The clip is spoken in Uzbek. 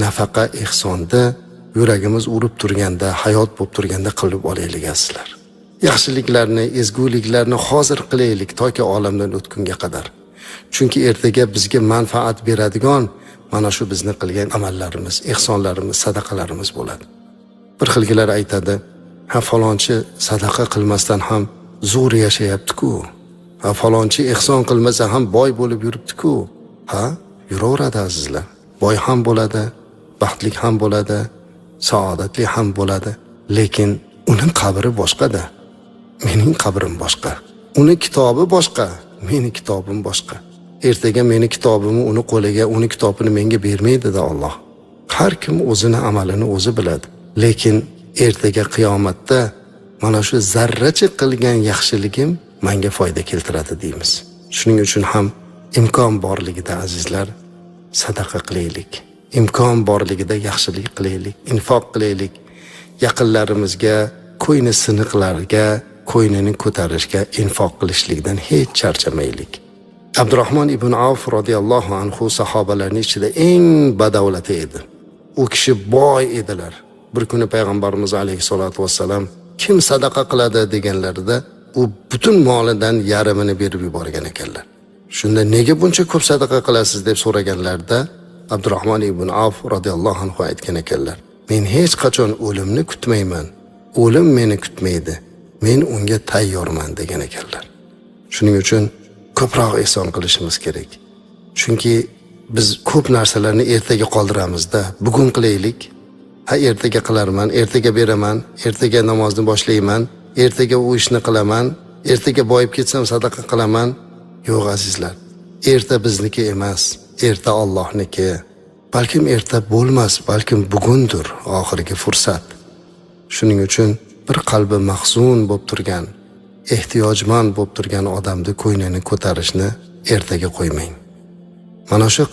Nafaqa, ehsonni yuragimiz urib turganda, hayot bo'lib turganda qilib olaylik, azizlar. Yaxshiliklarni, ezguliklarni hozir qilaylik, toki olamdan o'tgunga qadar. Chunki ertaga bizga manfaat beradigan mana shu bizni qilgan amallarimiz, ehsonlarimiz, sadaqalarimiz bo'ladi. Bir xilgilar aytadi: "Ha, falonchi sadaqa qilmasdan ham zo'r yashayapti-ku. Ha, falonchi ehson qilmasa ham boy bo'lib yuribdi-ku." Ha, yuraveradi, azizlar. Boy ham bo'ladi, baxtli ham bo'ladi, saodatli ham bo'ladi, lekin uning qabri boshqada. Mening qabrim boshqa. Uni kitobi boshqa, meni kitobim boshqa. Ertaga meni kitobimni uni qo'liga, uni kitobini menga bermaydi-da Alloh. Har kim o'zini amalini o'zi biladi. Lekin ertaga qiyomatda mana shu zarracha qilgan yaxshiligim menga foyda keltiradi deymiz. Shuning uchun ham imkon borligida, azizlar, sadaqa qilaylik. Imkon borligida yaxshilik qilaylik, infoq qilaylik. Yaqinlarimizga, ko'ngli siniqlarga ko'nglini ko'tarishga infoq qilishlikdan hech charchamaylik. Abdurahmon ibn Avf roziyallohu anhu sahobalarning ichida eng badavlati edi. U kishi boy edilar. Bir kuni payg'ambarimiz alayhissalotu vassalam kim sadaqa qiladi deganlarida, u butun molidan yarmini berib yuborgan ekanlar. Shunda nega buncha ko'p sadaqa qilasiz deb so'raganlarida, Abdurahmon ibn Avf roziyallohu anhu aytgan ekanlar: "Men hech qachon o'limni kutmayman. O'lim meni kutmaydi. Men unga tayyorman", degan ekanlar. Shuning uchun ko'proq ehson qilishimiz kerak. Chunki biz ko'p narsalarni ertaga qoldiramizda, bugun qilaylik. Ha, ertaga qilarman, ertaga beraman, ertaga namozni boshlayman, ertaga u ishni qilaman, ertaga boyib ketsam sadaqa qilaman. Yo'q, azizlar, erta bizniki emas, erta Allohniki. Balkim erta bo'lmas, balkim bugundir oxirgi fursat. Shuning uchun bir qalbi mahzun bo'lib turgan, ehtiyojmand bo'lib turgan odamni ko'nglini ko'tarishni ertaga qo'ymang. Mana shu